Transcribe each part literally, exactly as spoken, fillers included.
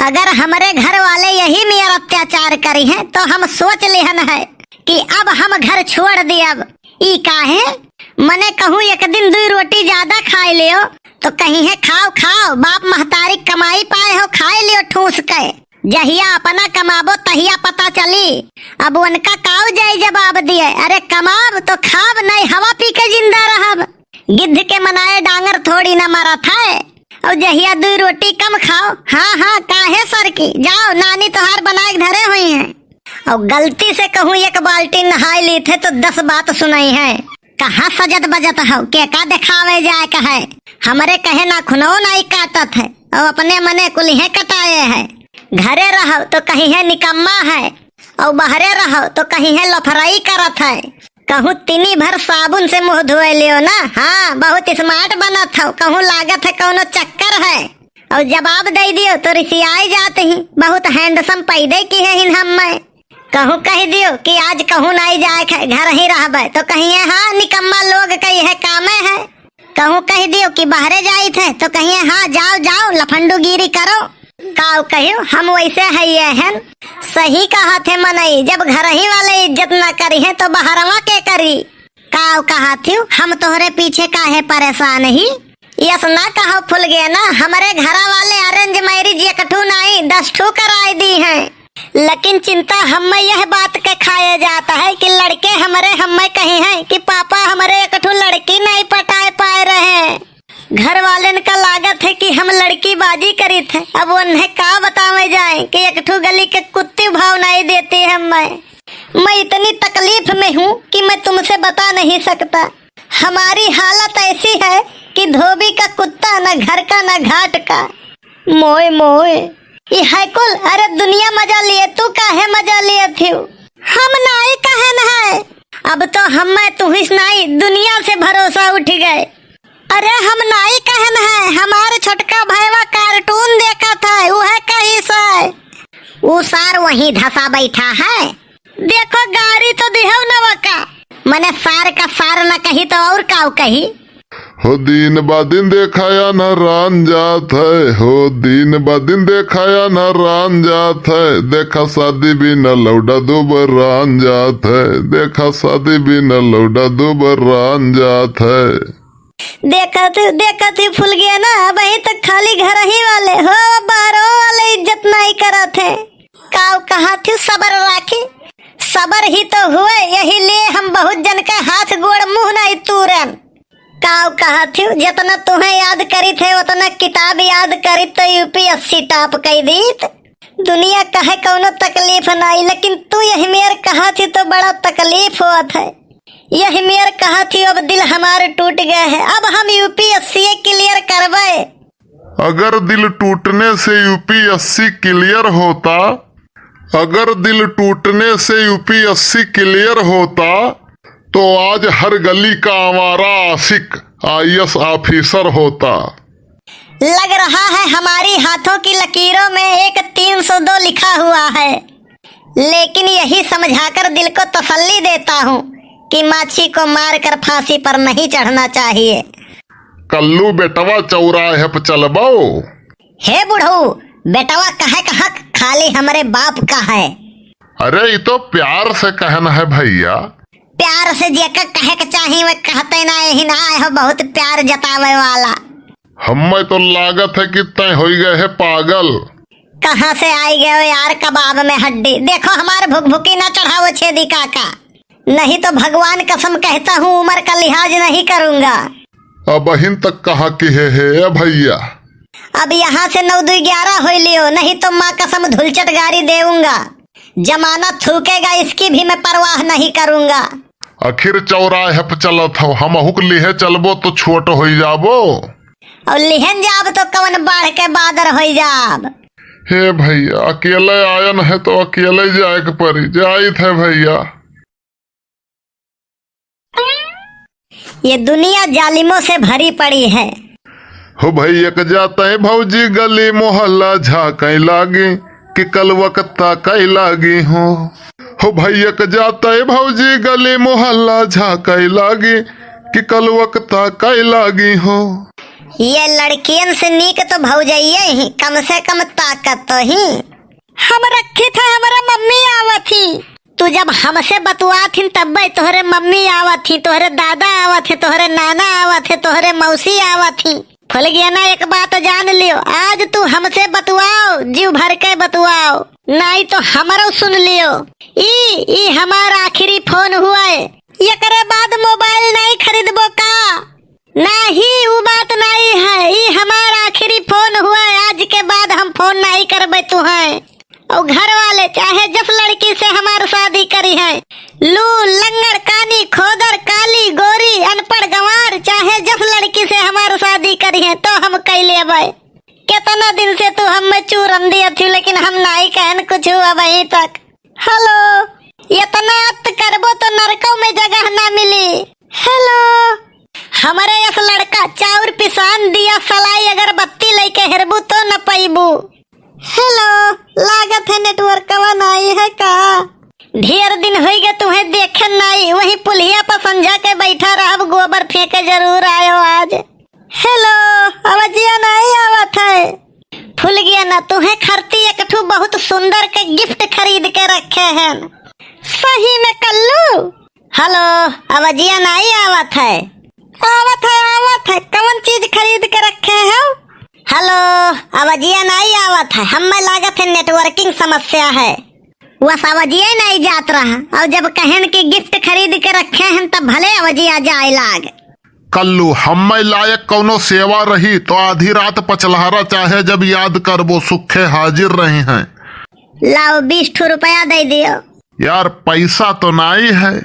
अगर हमरे घर वाले यही मेर अत्याचार करिहैं तो हम सोच लिहन है कि अब हम घर छोड़ दियब। ई काहे? मने कहूँ एक दिन दुई रोटी ज्यादा खाए लियो तो कहिहैं, "खाओ, खाओ, बाप महतारी कमाई पाए हो, खाए लियो ठूस के। जहिया अपना कमाबो तहिया पता चली।" अब उनका काऊ जाई जवाब दिए, "अरे कमाब तो खाब, नहीं हवा पी के जिंदा रहब। गिद्ध के मनाए डांगर थोड़ी ना मरत है।" और जहिया दुई रोटी कम खाओ, "हाँ, हाँ, काहे सरकी? जाओ, नानी तोहार बनाए के धरे हुई हैं।" और गलती से कहूँ एक बाल्टी नहाए लीथे तो दस बात सुनाई है। कहाँ सजत बजत हो, के का देखावे जाए का है? हमरे कहे नाखुनो नाई काटत है, और अपने मने कुलिहे कटाए है। घरे रहो तो कहिहैं निकम्मा है, और बहरे रहो तो कहिहैं लफराई करत है। कहूँ तिनी भर साबुन से मुँह धोए लियो ना, हाँ, बहुत smart बनत हो, कहूँ लागत है कौनो चक्कर है। और जवाब दे दियो तो रिसियाए जात ही, बहुत handsome पैदे किहे हिन हम्मे। कहूँ कह दियो कि आज कहूँ नाई जाए के, घर ही रहबे, तो कहिहैं, "हाँ, निकम्मा लोग के यह कामे है।" कहूँ कह दियो कि बहरे जाइत है, तो कहिहैं, "हाँ, जाओ, जाओ, लफंडूगिरी करो।" काऊ कहियो, हम वैसे है ये हन। सही कहत है मनई, जब घर ही वाले इज्जत ना करिहैं तो बहरवा के करी? काऊ कहत हियो, हम तोहरे पीछे काहे परेशान ही? यस ना कहो फुलगेना, हमरे घरा वाले arrange marriage एक ठू नाई, दस ठू कराए दी हैं। लेकिन चिंता हम्मे यह बात के खाए जात है कि लड़के हमरे हम्मे कहिहैं कि पापा हमरे एक ठू लड़की नहीं पटाए पाए रहे। घर वालेन का लागत है कि हम लड़की बाजी करित है। अब उन्हें का बतावे जाए कि एक ठू गली के कुत्ती भाव नहीं देती हम्मे। मैं इतनी तकलीफ में हूँ कि मैं तुमसे बता नहीं सकता। हमारी हालत ऐसी है कि धोबी का कुत्ता, न घर का न घाट का। मोए मोए, ई है कुल? अरे दुनिया मजा लिए, तू काहे मजा लिए थिउ? हम नाई कहन है, अब तो हम्मे तुहिस नाई, दुनिया से भरोसा उठ गए। अरे हम नाई कहन है, हमार छोटका भैवा cartoon देखत है, उहे कहिस है। ऊ सार वहीं धसा बैठा है। देखो, गारी तो दिहौ न वका। मने सार का सार न कही तो और काऊ कही? हो दिन ब दिन देखाया न रान जात है, हो दिन ब दिन देखाया न रान जात है, देखा शादी बिना लौडा दुबरान जात है, देखा शादी बिना लौडा दुबरान जात है। देखत, देखत ही फुलगेना, अबहीं तक खाली घरही वाले हो, बाहरो वाले इज्जत नाई करत है। काऊ कहत ही सबर राखी, सबर ही तो हुए, यही लिए हम बहुत जन के हाथ गोड़ मुँह नाई तूरन। काऊ कहत ही, जितना तुहें याद करित है, उतना किताब याद करित तो UPSC top कई दीत। दुनिया कहे कौनो तकलीफ नाई, लेकिन तू यही मेर कहत ही तो बड़ा तकलीफ होत है। यही मेर कहत ही अब दिल हमार टूट गए है, अब हम UPSC clear करबे। अगर दिल टूटने से UPSC clear होता, अगर दिल टूटने से UPSC clear होता, तो आज हर गली का आवारा आशिक IAS officer होता। लग रहा है हमारी हाथों की लकीरों में एक तीन सौ दो लिखा हुआ है, लेकिन यही समझाकर दिल को तसल्ली देता हूँ कि माछी को मारकर फांसी पर नहीं चढ़ना चाहिए। कल्लू बेटवा चौराहे पर चलबो। हे बुढ़ऊ, बेटवा कहे का हक खाली हमरे बाप का है। अरे, ई तो प्यार से कहन है भैया। प्यार से जेका कहे के चाही, वे कहते ना, यही ना आए हो बहुत प्यार जतावे वाला। हम्मे तो लागत है कि तय होई गए है पागल। कहाँ से आई गए हो यार कबाब में हड्डी? देखो हमार भुकभुकी ना चढ़ावो छेदी काका, नहीं तो भगवान कसम कहता हूँ उम्र का लिहाज नहीं करूँगा। अबहिन तक कहाँ किहे है ए भैया? अब यहाँ से नौ दुई ग्यारह होई लियो, नहीं तो माँ कसम धुलचट गारी देऊँगा। जमाना थूकेगा, इसकी भी मैं परवाह नहीं करूँगा। आखिर चौराहे पे चलत हो, हमहू के लिहे चलबो तो छोट होई जाबो। और लिहन जाब तो कवन बाढ़ के बादर होई जाब। हे भैया, अकेले आयन है तो अकेले जाए के पड़ी, जाइत है भैया। ये दुनिया जालिमों से भरी पड़ी है। हो भैया के जाते भौजी गली मोहल्ला झांकई लागी कि कल वक्ता कई लागी हो। हो भैया के जाते भौजी गली मोहल्ला झांकई लागी कि कल वक्ता कई लागी हो। ये लड़कियन से नीक तो भौजइये ही, कम से कम ताकत तो ही। हम रखित है, हमरे मम्मी आवत ही। तू जब हमसे बतुआत हिन तब्बे तोहरे मम्मी आवत ही, तोहरे दादा आवत ही, तोहरे नाना आवत ही, तोहरे मौसी आवत ही। फुलगेना, एक बात जान लियो, आज तू हमसे बतुआओ, जीव भर के बतुआओ, नाई तो हमरो सुन लियो। ई, ई हमार आखिरी फोन हुआ है, एकरे बाद मोबाइल नाई खरीदबो का? नाही, ऊ बात नाही है, ई हमार आखिरी फोन हुआ है, आज के बाद हम फोन नाही करबे तुहैं। और घर वाले चाहे जस लड़की से हमार शादी करिहैं, लू, लंगड़, कानी, खोदर, काली, गोरी, अनपढ़, गंवार, चाहे जस लड़की से हमार शादी करिहैं, तो हम कइ लेबै। केतना दिन से तू हम्मे चूरन दिया थी, लेकिन हम नाही कहन कुछ अबहीं तक। हेलो, एतना अत करबो तो नरकौ में जगह ना मिली। हेलो, हमरे यस लड़का चाउर पिसान दिया सलाई अगरबत्ती लइके हेरबू तो न पइबू। हेलो, लागत है नेटवर्कवा नाई है का? ढेर दिन होइगे तुहैं देखे नाई, वही पुलिया पर संझा के बैठा रहब, गोबर फेंके जरूर आयो आज। हेलो, अवजिया नाई आवत है। फुलगेना, तुहैं खरती एक ठू बहुत सुंदर के गिफ्ट खरीद के रखे हैं। सही में कल्लू? हेलो, अवजिया नाई आवत है। आवत है, आवत है, कवन चीज खरीद के रखे हो? हेलो, अवजिया नाई आवत है, हम्मे लागत है नेटवर्किंग समस्या है। वस अवजिया नाई जात रहा, और जब कहन कि गिफ्ट खरीद के रखे हैं तब भले अवजिया जाए लाग। कल्लू, हम्मे लायक कौनो सेवा रही तो आधी रात पचलहरा चाहे जब याद करबो, सुखे हाजिर रही हैं। लाओ, बीस ठो रुपया दे दियो। यार, पैसा तो नाई है।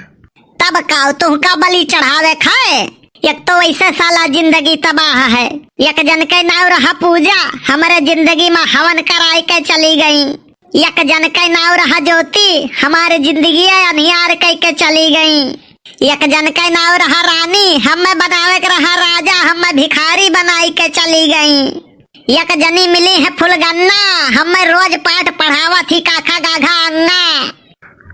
तब का, तुहका बलि चढ़ावे खाए? एक तो वैसे साला जिंदगी तबाह है, एक जन के नाव रहा पूजा, हमरे जिंदगी में हवन कराए के चली गई। एक जन के नाव रहा ज्योति, हमारे जिंदगी अंधियार कइ के चली गई। एक जन के नाव रहा रानी, हम्मे बनावे के रहा राजा, हम्मे भिखारी बनाई के चली गई। एक जनी मिली है फुलगन्ना, हम्मे रोज पाठ पढ़ावत ही काखा गाघा अन्ना।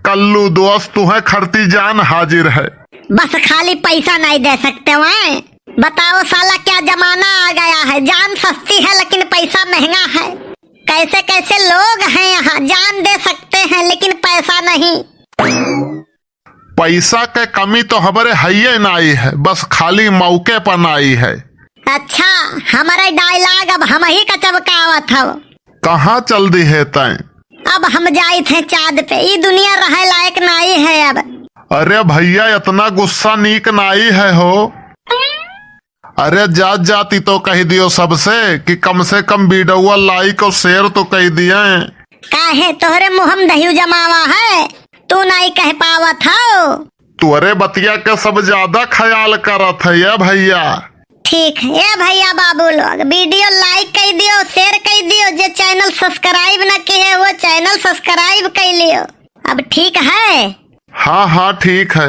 कल्लू दोस्त, तुहैं खरती जान हाजिर है। बस खाली पैसा नहीं दे सकते वै। बताओ साला, क्या जमाना आ गया है, जान सस्ती है लेकिन पैसा महंगा है। कैसे कैसे लोग हैं यहाँ, जान दे सकते हैं लेकिन पैसा नहीं। पैसा के कमी तो हमरे हइये नाई है, बस खाली मौके पर नाई है। अच्छा, हमरे डायलॉग अब हमही का चमकावत हव। कहाँ चल दिहे तैं? अब हम जाइत हैं चाँद पे, ई दुनिया रहे लायक नाई है अब। अरे भइया, एतना गुस्सा नीक नाई है हो। अरे जात जात ई तो कहि दियो सबसे कि कम से कम वीडियो like और share तो कइ दिए। काहे तोहरे मुँह में दहियो जमावा है, तू नाई कह पावत हौ? तोहरे बतिया के सब ज्यादा ख्याल करत है ये भइया। ठीक है ए भइया बाबू लोग, वीडियो like कइ दियो, share कइ दियो, जे channel subscribe न किहे वो channel subscribe कइ लियो। अब ठीक है? हाँ हाँ ठीक है।